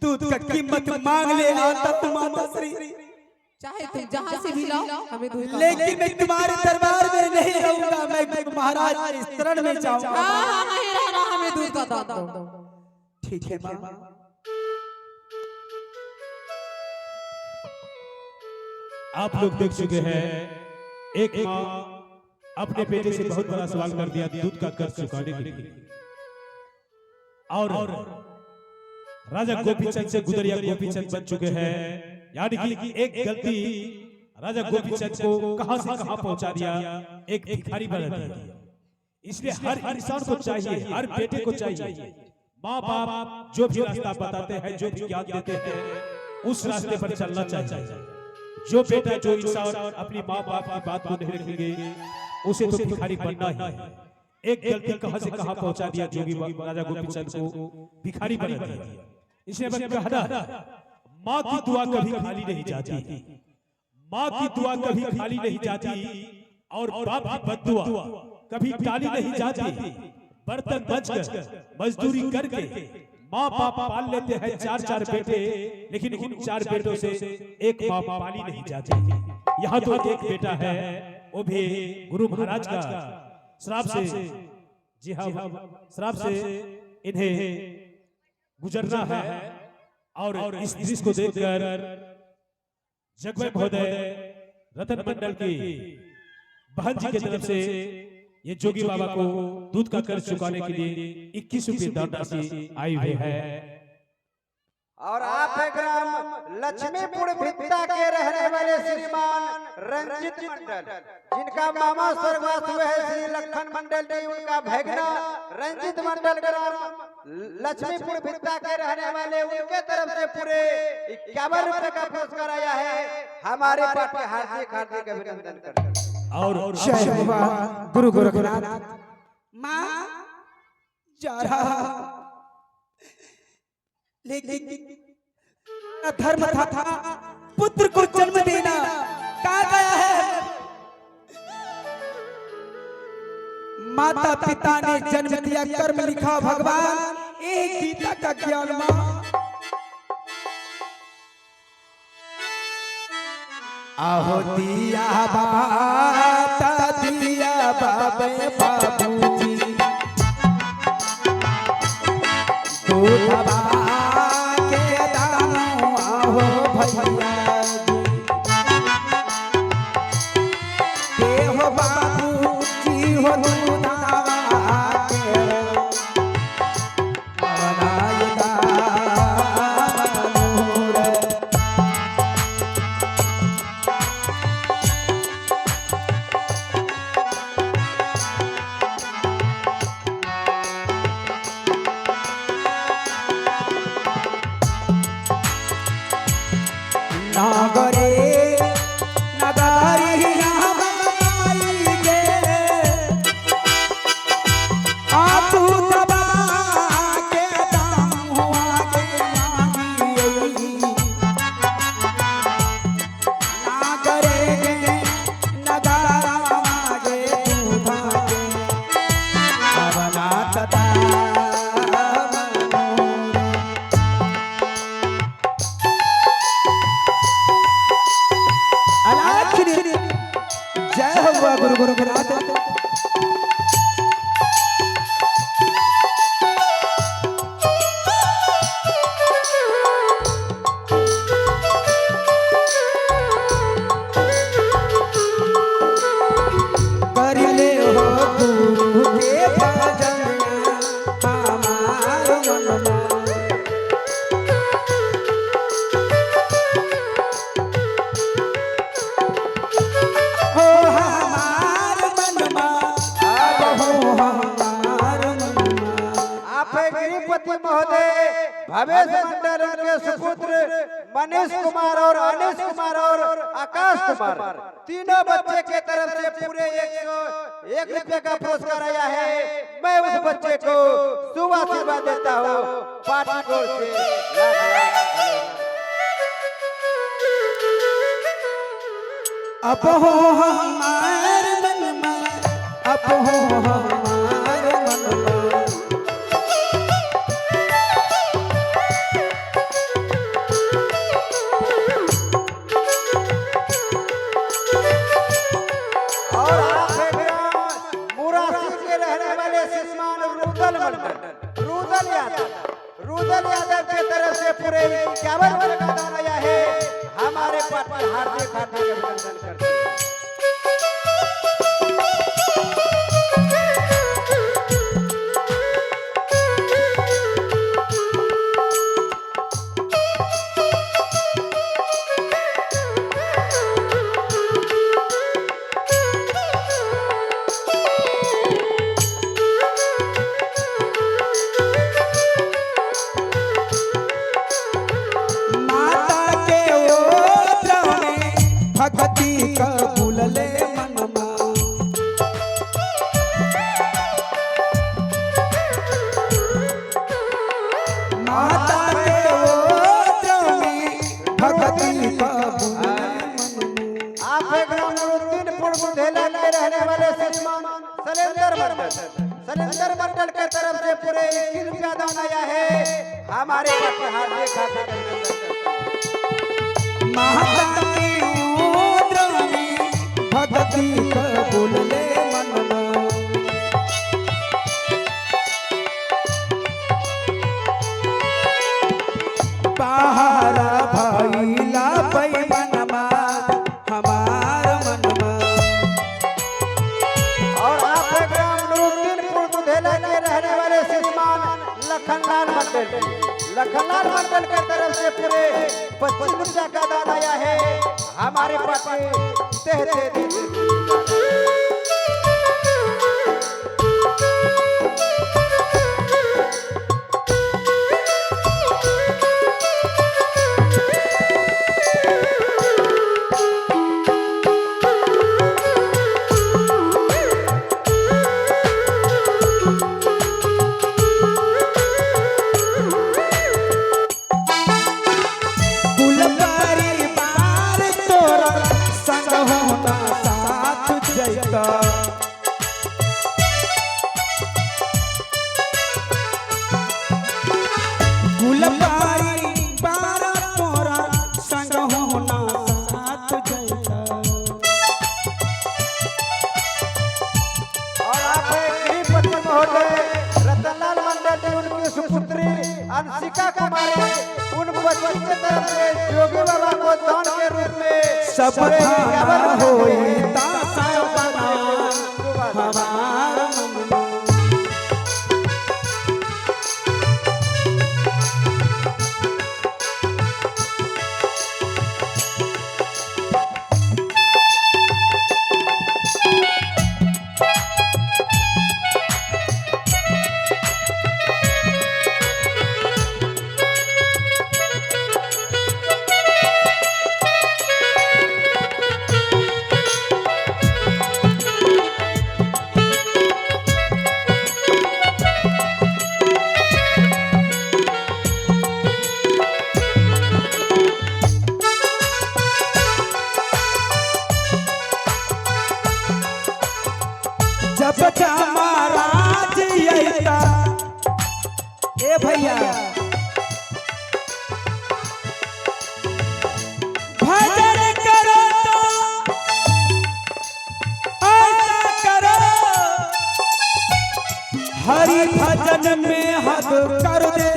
दूध का कीमत मांग ले आता हूँ माता श्री, चाहे तुम जहाँ से भी लाओ, हमें दूध का लेकिन मैं तुम्हारे दरबार में नहीं रहूंगा, मैं गुरु महाराज के शरण में जाऊंगा। हाँ हाँ नहीं रहना, हमें दूध का दान दो। ठीक है माँ। आप लोग देख चुके हैं, एक माँ अपने बेटे से बहुत बड़ा सवाल कर दिया दूध का कर्ज चुकाने के लिए, और राजा गोपीचंद से गुदरिया गोपीचंद बन चुके हैं। यानी कि एक गलती राजा गोपीचंद को कहां से कहां पहुंचा दिया, एक भिखारी बना दिया। इसलिए हर इंसान को चाहिए, हर बेटे को चाहिए, माँ बाप जो भी रास्ता बताते हैं, जो भी ज्ञान देते हैं, उस रास्ते पर चलना चाहिए। जो बेटा, जो इंसान अपनी माँ बाप की बात को नहीं रखेंगे, उसे तो भिखारी बनना ही है। एक गलती कहां से कहां पहुंचा दिया, जोगी राजा गोपीचंद को भिखारी बना दिया। इसलिए मैं कहना, माँ की दुआ कभी खाली नहीं जाती, माँ की दुआ कभी खाली नहीं जाती, और बाप की बद्दुआ कभी टाली नहीं जाती। बर्तन बच कर मजदूरी करके माँ बाप पाल लेते हैं चार चार बेटे, लेकिन उन चार बेटों से एक माँ पाली नहीं जाती। यहाँ तो एक बेटा है, वो भी गुरु महाराज का श्राप से, जी हाँ, श्राप से इन्हें गुजरना है। और इस दृश्य को देखकर जगमय महोदय रतन मंडल की बहन जी की तरफ से ये जोगी बाबा को दूध का कर्ज चुकाने के लिए 21 रुपये दान राशि आई हुई है। और आप है ग्राम लक्ष्मीपुर भित्ता के रहने वाले श्रीमान रंजित मंडल, जिनका मामा स्वर्गवास हुए हैं श्री लखन मंडल जी, उनका भगना रंजित मंडल ग्राम लक्ष्मीपुर भित्ता के रहने वाले, उनके तरफ से पूरे 51 रुपए का पुरस्कार आया है। हमारे पार्टी हार्दिक हार्दिक अभिनंदन करते हैं। और जय बाबा गुरु गोरखनाथ। माँ जा रहा, लेकिन धर्म था पुत्र को जन्म देना, कहा गया है माता पिता ने जन्म दिया, कर्म लिखा भगवान, एक गीता का ज्ञान माँ। आहो दिया बाबा, दिया बाबे बाबूजी, दूध के दानों आहो भैया जी, देह बाबूजी हो दूधावा के बनाय दानूर। नागरे नगारी रामाई गे, आतू दबा के दाम हुआ के मांगी। नागरे नगारा मागे दूधा के अवनाथ दामनूर। अलाखिरी जय हो बाबा गुरु गोरखनाथ। कर ले हो गुरु के भजन हमार मनमा। हो हमार मनमा, अब हो हमार मनमा। आप है गृहपति महोदय भवेश मंडल, उनके सुपुत्र मनीष कुमार और अनिश कुमार और आकाश कुमार, तीनों बच्चे के तरफ से पूरे 101 रुपए का पुरस्कार आया है। मैं उस बच्चे को शुभ आशीर्वाद देता हूँ पार्टी की ओर से। लाख लाख धन्यवाद। अब हो हमार मनमा, अब हो हमार मनमा। कुशल यादव के तरफ से पूरे 51 का दान आया है। हमारे पार्टी हार्दिक हार्दिक अभिनंदन करते हैं। माता के ओत्र में भगती कबूल ले मनमा। माता के ओत्र में भगती कबूल ले मनमा। आप ग्राम नुरुद्दीनपुर बुधेला के रहने वाले श्रीमान शैलेंद्र मंडल, शैलेंद्र मंडल के तरफ से पूरे 21 रुपया दान आया है। हमारे पार्टी हार्दिक हार्दिक अभिनंदन करते हैं। माता के ओत्र में भगती कबूल ले मनमा। पहाड़ा भइला पैमनमा हमार मनमा। और आप ग्राम नुरुद्दीनपुर बुधेला के रहने वाले श्रीमान लखनलाल मंडल, लखनलाल मंडल के तरफ से पूरे 25 रुपया का दान आया है। हमारे पार्टी तह तह दिल से कुल परिवार तोरा संग होना साथ जैता। कुल परिवार तोरा संग होना साथ जैता। और आप गृहपति महोदय रतनलाल मंडल जी, उनकी सुपुत्री अंशिका कुमारी, उन बच्चों की तरफ से जोगी बाबा को दान के रूप में सब पूरे थाना 51 होई सपना हमार मनमा। जब महाराज अइता ए भैया भजन करो तो ऐसा करो, हरि भजन में हद कर दे।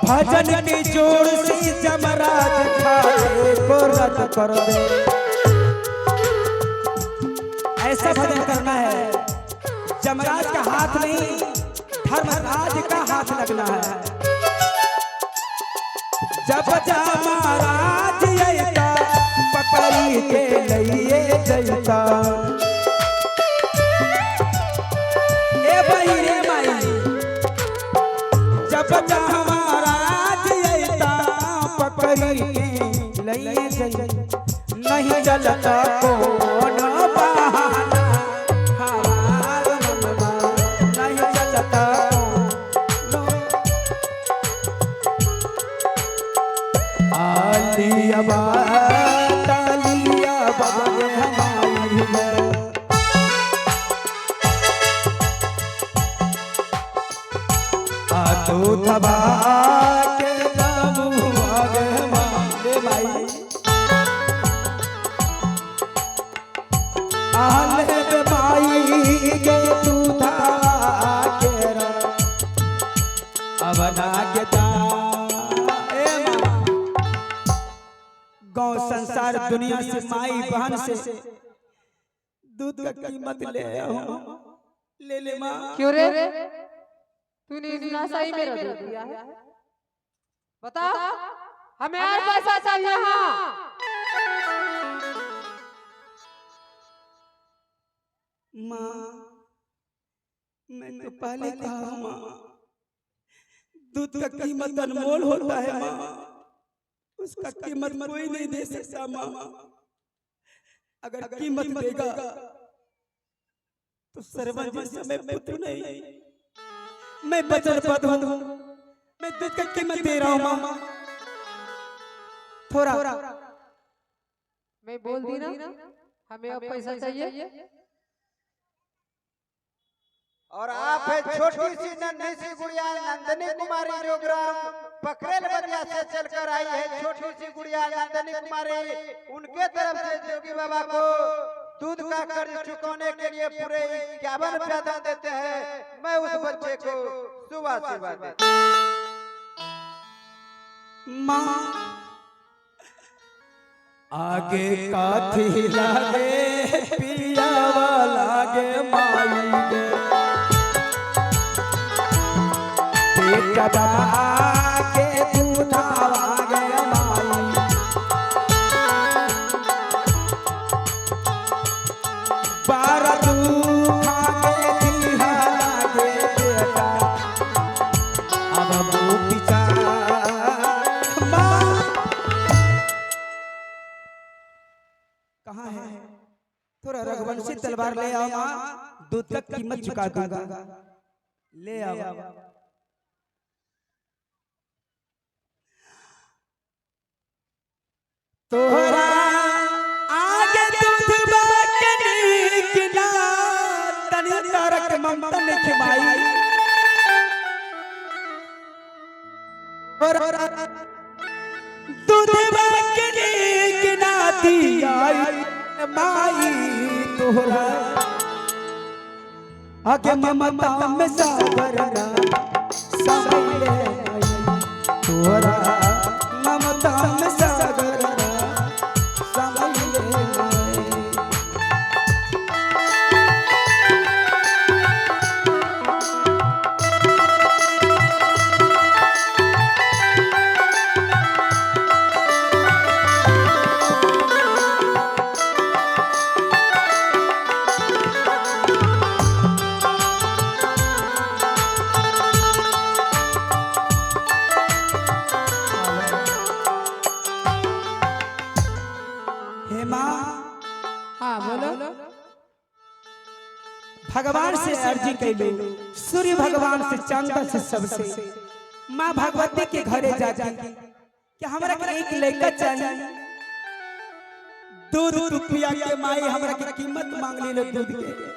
भजन के जोड़ से जमराज खाए को रद्द कर दे। ऐसा भजन करना है, जमराज का हाथ नहीं, धर्मराज का हाथ लगना है। जब जमराज अइता पकड़ी के लइए जइता। ए बही रे माई, जब जमराज अइता पकड़ी के लइए जइता। नहीं चलता कोनो बहाना हमार मनमा, नहीं चलता कोनो। आलिया बात आलिया बात हमारी है। आ तो थबा के नाम आगे मारे माई। आले माई के तू था केरा अब ना के ए माँ, गांव संसार दुनिया से माई बहन से दूध का कीमत ले आया हूँ, ले ले माँ। क्यों रे, तूने इतना सही मेरा दूध दिया है? बता, हमें और पैसा चाहिए। हाँ माँ, मैं तो पहले कहा माँ, दूध का कीमत अनमोल होता है माँ, उसका कीमत कोई नहीं दे सकता माँ। अगर कीमत देगा तो सरवण जैसा मैं पुत्र नहीं, मैं वचनबद्ध हूँ, मैं दूध का कीमत दे रहा हूँ माँ। थोड़ा मैं बोल दी ना, हमें अब पैसा चाहिए। और आप है छोटी सी नन्ही सी गुड़िया नंदनी कुमारी, जो ग्राम पकरेल बलिया से चलकर आई है। छोटी सी गुड़िया नंदनी कुमारी, उनके तरफ से जोगी बाबा को दूध का कर्ज चुकाने के लिए पूरे 51 रुपया दान देते हैं। मैं उस बच्चे को सुबह आशीर्वाद देता हूँ। माँ आगे काथी लागे पिया लागे माई गे, बेटा के दूधावा गे माई, बारह दुखा के दिहा लागे बेटा, अब पिता माँ कहाँ है? थोड़ा रघुवंशी तलवार ले आओ माँ, दूध तक कीमत चुका दूंगा, ले आओ। तोहरा आगे दूध बाकनी किना तनी तारक ममता ने खिमाई, और दूध बाकनी किना दियाई माई, तोहरा आगे ममता में सागर ना समले आई, तोहरा ममता में सागर ना समले आई। हे माँ, हाँ बोलो। भगवान से अर्जी कैलू, सूर्य भगवान से, चंदा से, सबसे माँ भगवती के घरे जाके कि हमरा के एक लड़का चाहिए, दूध तू पिया के माई हमरा के कीमत मांग ले लो दूध के।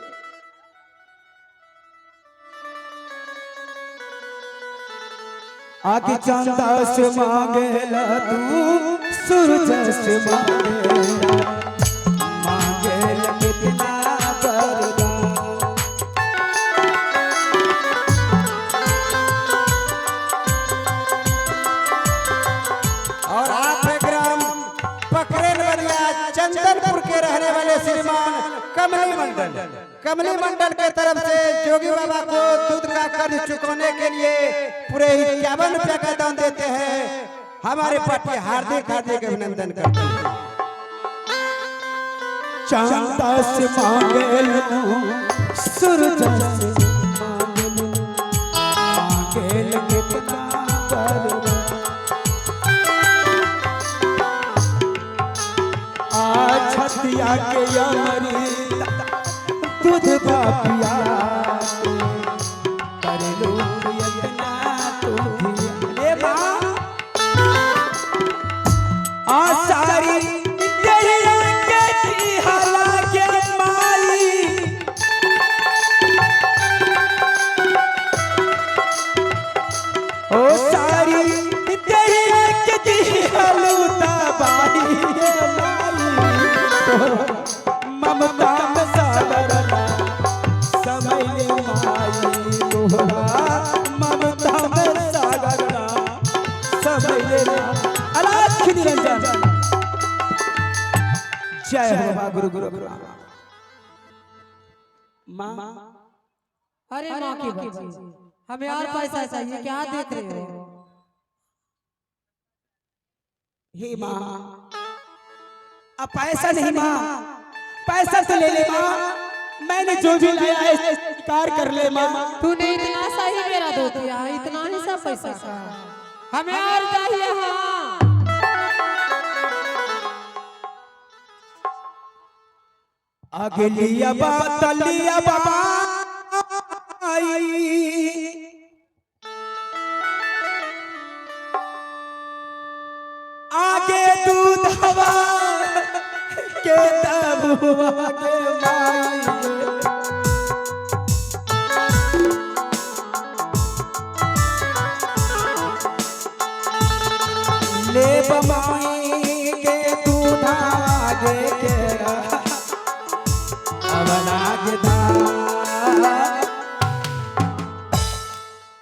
आगे चंदा से मांगेला तू, सूरज से मांगेला, मांगेला कितना वरदान। और आप है ग्राम पकरेल बलिया चंदनपुर के रहने वाले श्रीमान कमली मंडल, कमली मंडल के तरफ से जोगी बाबा को दूध का कर्ज चुकाने के लिए पूरे 51 रुपया का दान देते हैं। हमारे पार्टी हार्दिक हार्दिक अभिनंदन करते हैं। चंदा से मांगेलो, सूरज से मांगेलो, मांगेल कितना वरदान। आ छतिया के अमृत दूध बापिया कर लो यतना तू धिया। ए माँ, आ सारी दहिया के दिहला के माई, ओ सारी दहिया के दिहलू तबाही गे माई, तोहरा ममता में सागर समझ ले अलाख निरंजन। जय हो बाबा गुरु गुरु गुरु। माँ, अरे माँ की बच्ची, हमें और पैसा चाहिए, क्या देख रहे हो? हे माँ, अब पैसा नहीं माँ, पैसा तो ले ले माँ, मैंने जो भी लाया है स्वीकार कर ले माँ। तूने इतना सा ही मेरा दो दिया, इतना ही सा पैसा का हमें और चाहिए। हाँ आगे लिया बात लिया बाबा आगे दूध हवा के तब आगे माई। ले बमाई के दूध आगे के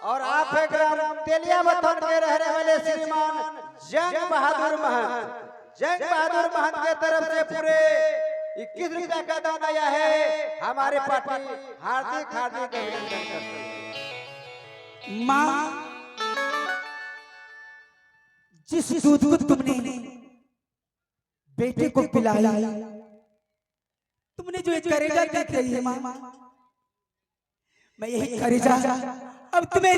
और आप है ग्राम तेलिया बथन के रहने वाले श्रीमान जंग बहादुर महंत, जंग बहादुर महंत के तरफ से पूरे 21 रुपया का दान आया है। हमारे पार्टी हार्दिक हार्दिक अभिनंदन करते हैं। माँ, जिस दूध को तुमने बेटे को पिलाया, तुमने जो एक करेजा देख रही है माँ, मैं यही करेजा अब तुम्हें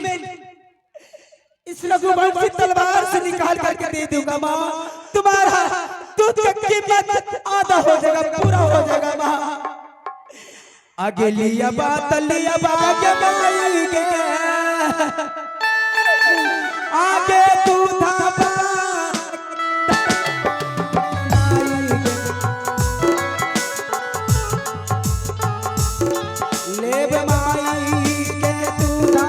इस रघुवंशी तलवार से निकाल करके दे दूंगा माँ। तुम्हारा दूध का कीमत आधा हो जाएगा, पूरा हो जाएगा माँ। आगे लिया बात लिया बाग के आगे तू था लेब माई के तू था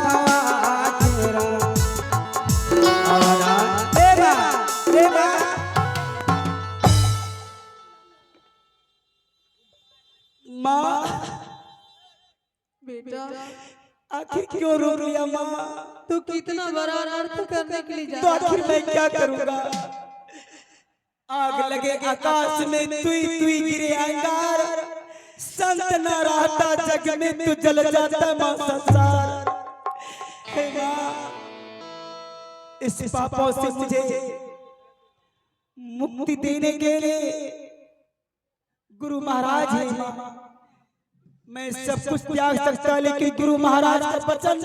माँ। बेटा आखिर क्यों रो लिया माँ? तू कितना बड़ा अनर्थ करने के लिए जा तो आखिर मैं क्या करूँगा? आग लगे आकाश में तुई तुई गिरे अंगार, संत न रहता जग में तू जल जाता माँ संसार। हे माँ, इस पापों से मुझे मुक्ति देने के लिए गुरु महाराज है माँ। मैं सब कुछ त्याग सकता लेकिन गुरु महाराज का वचन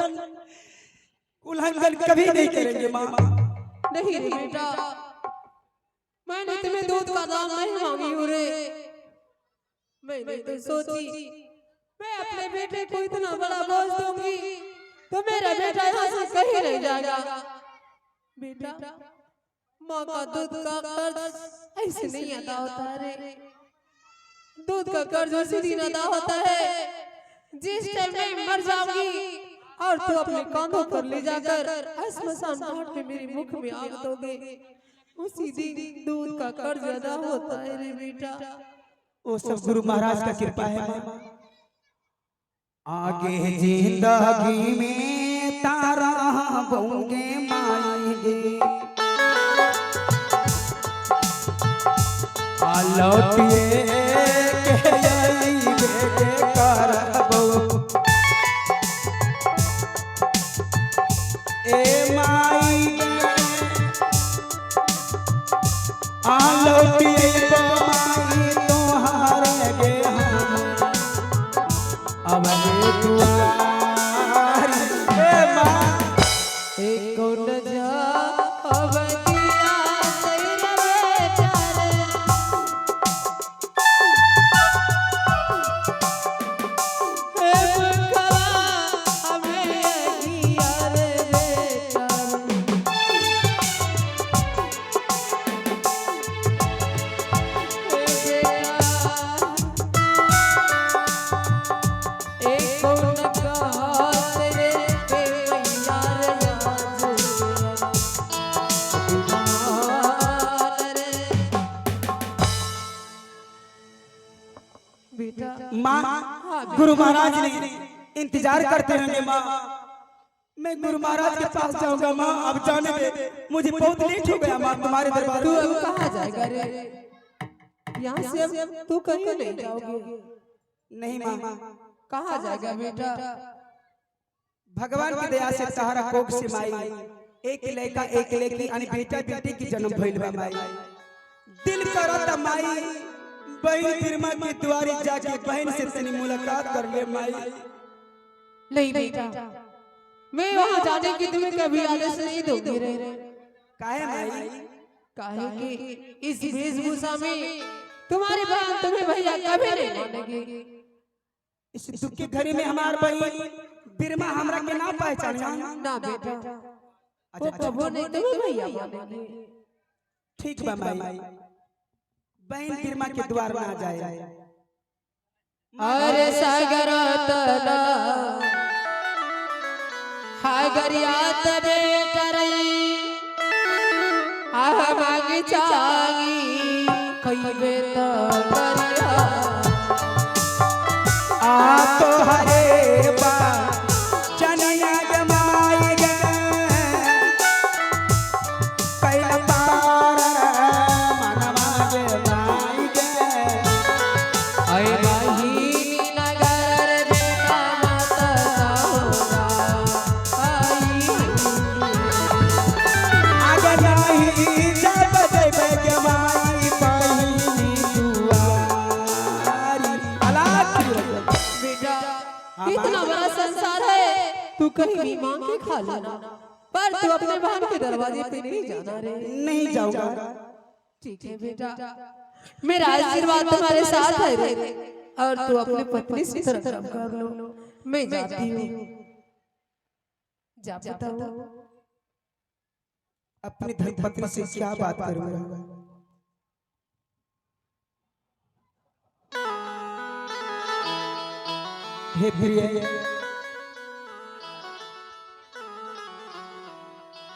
उल्लंघन कभी नहीं करेंगे माँ। नहीं रे बेटा, मैंने तुम्हें दूध का दाम नहीं मांगी हूँ रे। मैंने तो सोची मैं अपने बेटे को इतना बड़ा बोझ दूंगी तो मेरा बेटा यहाँ से कहीं नहीं जाएगा। बेटा, माँ का दूध का कर्ज ऐसे नहीं अदा होता रे। दूध का कर्ज उसी दिन अदा होता है जिस टाइम मैं मर जाऊंगी और तू अपने कांधों पर ले जाकर श्मशान घाट में मेरे मुख में आग दोगे, उसी दिन दूध का कर्ज अदा होता है रे बेटा। वो सब गुरु महाराज का कृपा है माँ। आगे जिंदगी में तारा बोंगे माएंगे, लौटिए के आईबे करबो ए माई, आ लौटिए माई तोहारे गे हम अब रे दुआरी ए माँ। एक जा अब दिया तेरा बेटा रे। हे मुखवा हमें अगिया रे बेटा रे। हे बेटा, एक कौन कहत रे, हे मैया रे आज रे। बेटा माँ, गुरु महाराज ने इंतजार करते होंगे माँ, मैं गुरु महाराज के पास जाऊंगा माँ, अब जाने दे, मुझे बहुत लेट हो गया माँ तुम्हारे दरबार तू में। अब कहाँ जाएगा रे? यहाँ से अब तू कहीं नहीं जाओगे। नहीं माँ। कहाँ जाएगा बेटा? भगवान की दया से तहरा कोख से माई एक लड़का एक लड़की यानी बेटा बेटी की जन्म भइल बा माई। दिल करत माई बहन बिरमा के द्वारी जाके बहन से तनी मुलाकात कर ले माई। नहीं बेटा, मैं वहाँ जाने की तुम्हें कभी आदेश नहीं दूंगी रे। काहे माई? काहे कि इस वेशभूषा में तुम्हारी बहन तुम्हें भैया कभी नहीं मानेगी। इस दुख के घड़ी में हमार बहन बिरमा हमरा के ना पहचाने? ना बेटा, वो कभू नहीं तुम्हें भैया मानेगी। ठीक बा माई, बहन बिरमा के द्वार में आ जाए। अरे सागर तना हागरियात बेटरई आह मांगी चांगी खइबे त करिया। आ तो हरे बा चनिया गमाई गे कैला पार मनवा गे माई गे। अय बहिनी नगर बेटा मत होगा आई। आगे नहीं जब देवे गे माई पहिनी दुआरी अलाख। बेटा इतना बड़ा संसार है, तू कहीं भी मांग के खा लेना, पर तू अपने बहन के दरवाजे पे नहीं जाना रे। नहीं जाऊंगा। ठीक है बेटा, मेरा आशीर्वाद तुम्हारे साथ है रे, और तू अपनी पत्नी से तरह कर लो। मैं जाती हूँ, जा बताओ। अपनी धर्मपत्नी से क्या बात करूंगा? हे प्रिय,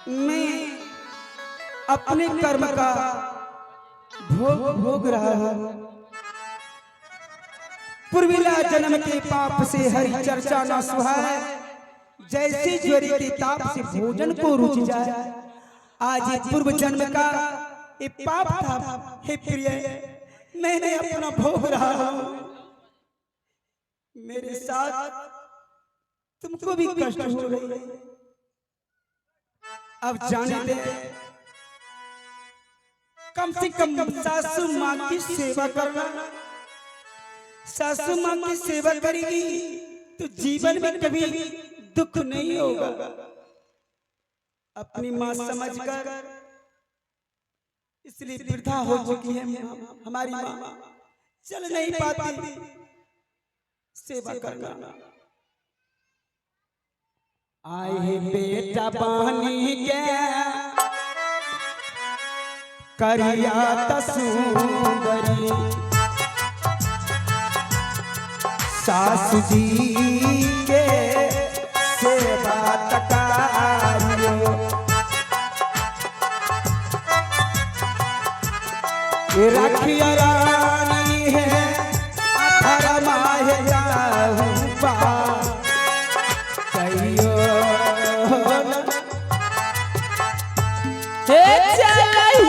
मैं अपने कर्म का भोग भोग रहा हूं। पूर्विला जन्म के पाप से हरि चर्चा न सुहाए, जैसे ज्वरी के ताप से भोजन को रुचि जाए। आज ये पूर्व जन्म का ये पाप था। हे प्रिय, मैंने अपना भोग रहा हूं, मेरे साथ तुमको भी कष्ट हो रही है। अब जाने दे, कम से कम सासू माँ की सेवा करना। सासू माँ की सेवा करेगी तो जीवन में कभी दुख नहीं होगा। अपनी माँ समझकर, इसलिए वृद्धा हो चुकी है हमारी माँ, चल नहीं पाती, सेवा करना। आए बेटा पानी के करिया तसुंदरी, सासु जी के सेवा तकारियो। रखिया रानी है फरमाए जाऊं पा कहियो। हे चल।